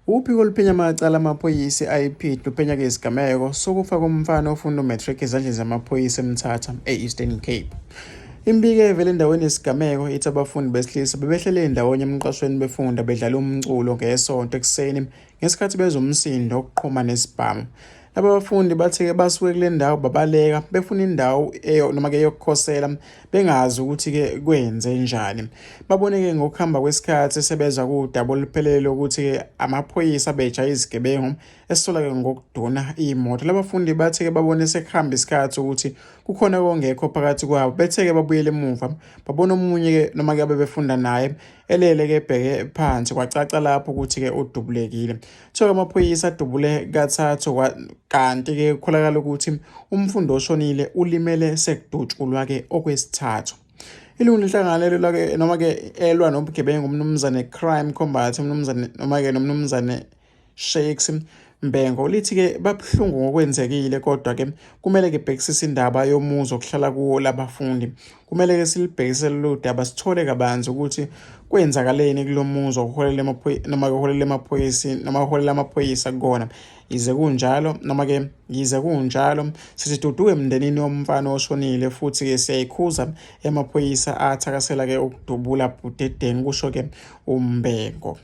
Uphiko oluphenya amacala amaphoyisa i-IPID luphenya ke isigameko sokufa komfana ofunda u-matric ezandleni zamaphoyisa eMthatha, e-Eastern Cape. Imibiko evela endaweni yesigameko ithi abafundi besilisa bebehlele ndawonye emqashweni befunda bedlala umculo ngeSonto ekuseni ngesikhathi bezwa umsindo wokuqhuma nesibhamu. Laba bafundi bathi-ke basuke kule ndawo babaleka befuna indawo noma-ke yokukhosela bengazi ukuthi-ke kwenze njani. Babone-ke ngokuhamba kwesikhathi sebezwa kudaba oluphelele ukuthi-ke amaphoyisa abeja izigebengu esisola-ke ngokuduna imoto. Laba bafundi bathi-ke babone sekuhamba isikhathi ukuthi kukhona okungekho phakathi kwabo. Bethe-ke babuyele emuva babona omunye-ke noma-ke abebefunda naye elele-ke ebheke phansi kwacaca lapho ukuthi-ke udubulekile. Kuthiwa amaphoyisa adubule kathathu kanti-ke kukholakala ukuthi umfundi oshonile ulimele sekudutshulwa-ke okwesithathu. Ilungu lenhlangano elwela-ke noma-ke elwa nobugebengu uMnumzane Crime Combat uMnumzane noma-ke noMnumzane Shakes Mbengo lithi-ke babuhlungu ngokwenzekile kodwa-ke kumele ke bhekisise indaba yomuzi okuhlala kuwo labafundi. Kumele-ke silibhekise lolu daba sithole kabanzi ukuthi kwenzakaleni kulo muzi okuholela noma kuholela emaphoyiseni noma kuholela amaphoyisa kukona. Yize kunjalo noma-ke yize kunjalo sithi dudu emndenini womfana oshonile futhi-ke siyayikhuza emaphoyisa athakasela-ke ukudubula budedengu kusho-ke uMbengo.